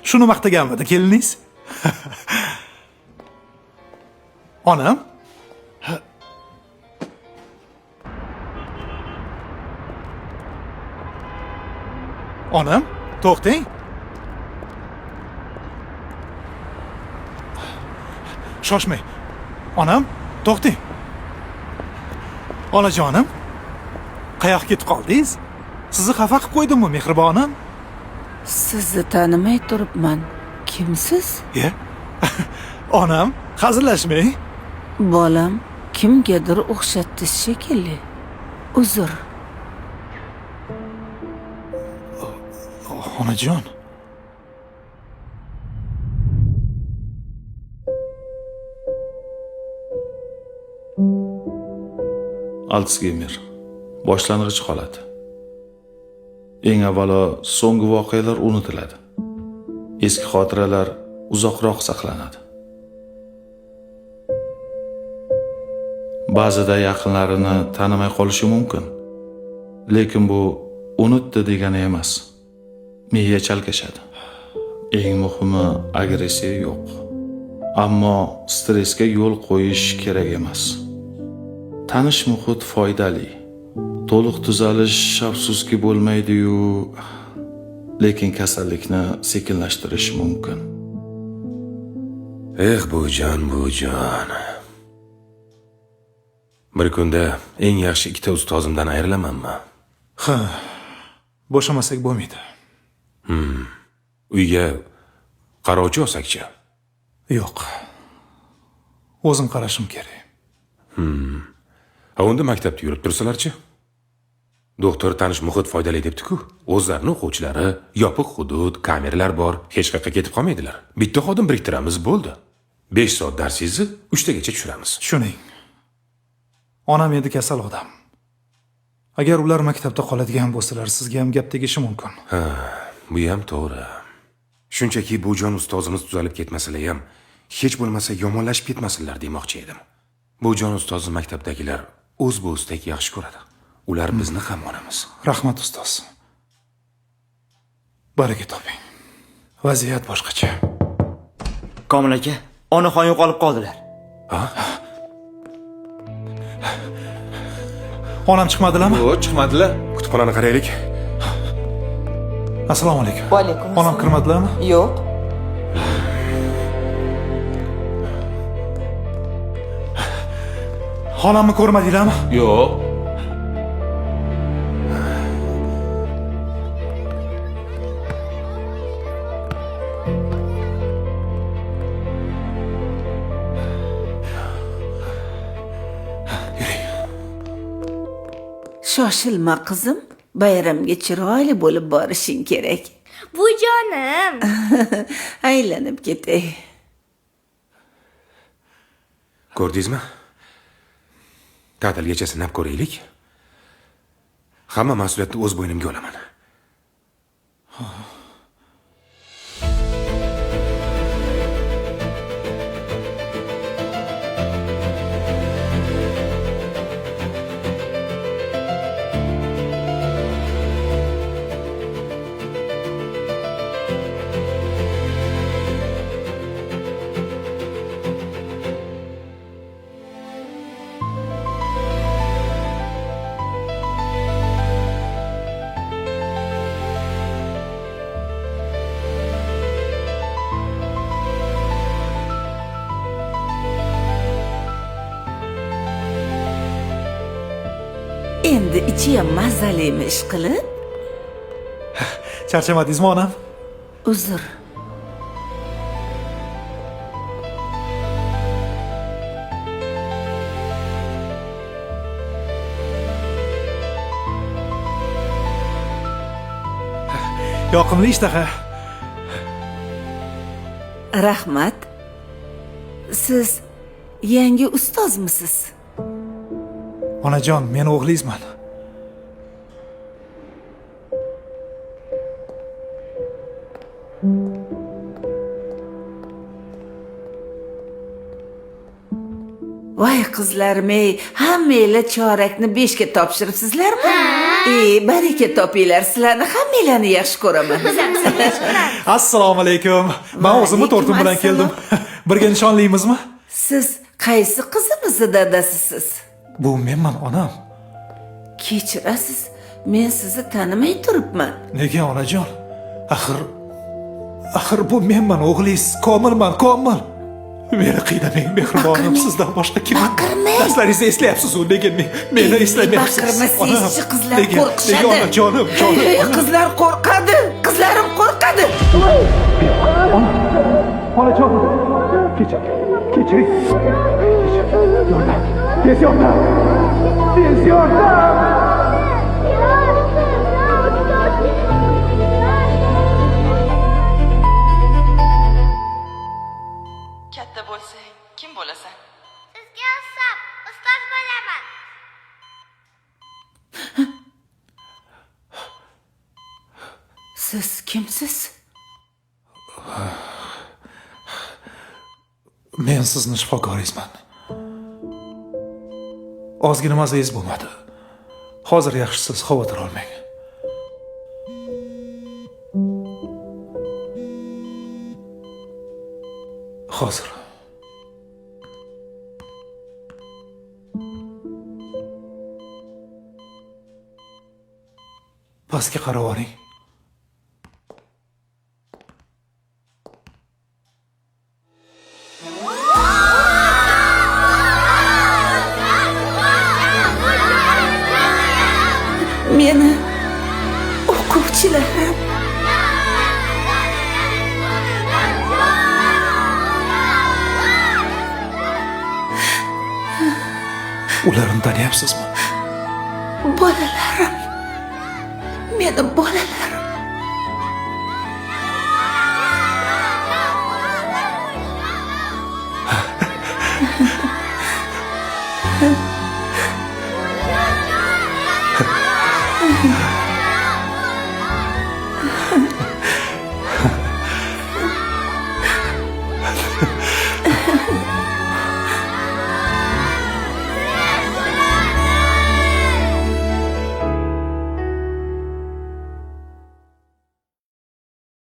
Shuni maqtaganmidi keliningiz? Onam? Onam, to'xtang. Shoshmang. Onam, to'xtang. Onajonim, qayoqqa ketib qoldingiz? Sizni xafa qilib qo'ydimmi, mehribonim? Sizni tanimay turibman. Kimsiz? Ye? Onam, hazillashmang. Bolam, kimgadir o'xshatdi shekilli. Uzr. Onajon. Alsgeymer boshlang'ich holati. Eng avvalo so'nggi voqealar unutiladi. Eski xotiralar uzoqroq saqlanadi. Ba'zida yaqinlarini tanimay qolishi mumkin. Lekin bu unutdi degani emas. Miya chalkashadi. Eng muhimi agressiya yo'q. Ammo stressga yo'l qo'yish kerak emas. Tanish muhit foydali. To'liq tuzalish afsuski bo'lmaydi-yu, lekin kasallikni sekinlashtirish mumkin. Eh, buvijon, buvijon. Bir kunda eng yaxshi ikkita ustozimdan ayrilamanmi? Ha. Bo'shamasak bo'lmaydi. Uyga qarovchi olsakchi? Yo'q. O'zim qarashim kerak. Ha, unda maktabda yurib tursalarchi? Doktor tanish muhit foydali debdi-ku. O'zlarini o'quvchilari, yopiq hudud, kameralar bor, hech qayerga ketib qolmaydilar. Bitta xodim biriktiramiz, bo'ldi. 5 soat darsingizni 3 tagacha tushiramiz. Tushuning. Onam endi kasal odam. Agar ular maktabda qoladigan bo'lsalar, sizga ham gap tegishi mumkin. Ha, bu ham to'g'ri. Shunchaki buvijon ustozimiz tuzalib ketmasalar ham, hech bo'lmasa yomonlashib ketmasinlar demoqchi edim. Buvijon ustozni maktabdagilar o'z bo'zdek yaxshi ko'radi. Ular bizni ham onamiz. Rahmat ustoz. Baraka toping. Vaziyat boshqacha. Komil aka, onaxon yo'qolib qoldilar. Ha? Onam chiqmadilarmi? Yo'q, chiqmadilar. Kutubxonani qaraylik. Assalomu alaykum. Va alaykum assalom. Onam kirmadilarmi? Yo'q. Onamni ko'rmadinglarmi? Yo'q. Shoshilma qizim, bayramga chiroyli bo'lib borishing kerak. Buvijonim. Aylanib ketay. Ko'rdingizmi? Ta'tilgacha sinab ko'raylik. Hamma mas'uliyatni o'z bo'ynimga olaman. Endi ichi ham mazalimi ish qilib? Charchamadingizmi onam? Uzr. Yoqimli ishtaha. Rahmat. Siz yangi ustozmisiz? Onajon, men o'g'lingizman. Voy qizlarim, ey, hammanglar chorakni 5 ga topshiribsizlarmi? Ha. Baraka topinglar, sizlarni hammanglarni yaxshi ko'raman. Assalomu alaykum. Men o'zimni tortim bilan keldim. Birga nishonlaymizmi? Siz qaysi qizimizni dadasisiz? Bu menman, onam. Kechirasiz, men sizni tanimay turibman. Nega onajon? Axir bu menman, o'g'lingiz, Komilman, Komil. Meni qiynamang, mehribonim, sizdan boshqa kim? Baqirmang. Darslaringizni eslayapsiz-u, lekin meni eslamayapsiz. Baqirmasangiz, qizlar qo'rqishadi. Nega onajonim, jonim? Qizlar qo'rqadi, qizlarim qo'rqadi. Onajonim, kechiring. Yordam, tez yordam. Tez yordam. Katta bo'lsang, kim bo'lasan? Sizga o'xshab ustoz bo'laman. Siz kimsiz? Men sizni shifokoringizman. Ozgina mazangiz bo'lmadi. Hozir yaxshisiz, xavotir olmang. Hozir. Pastga qarab oling. Meni o'quvchilarim. Ularni taniyapsizmi? Bolalarim. Meni bolalarim.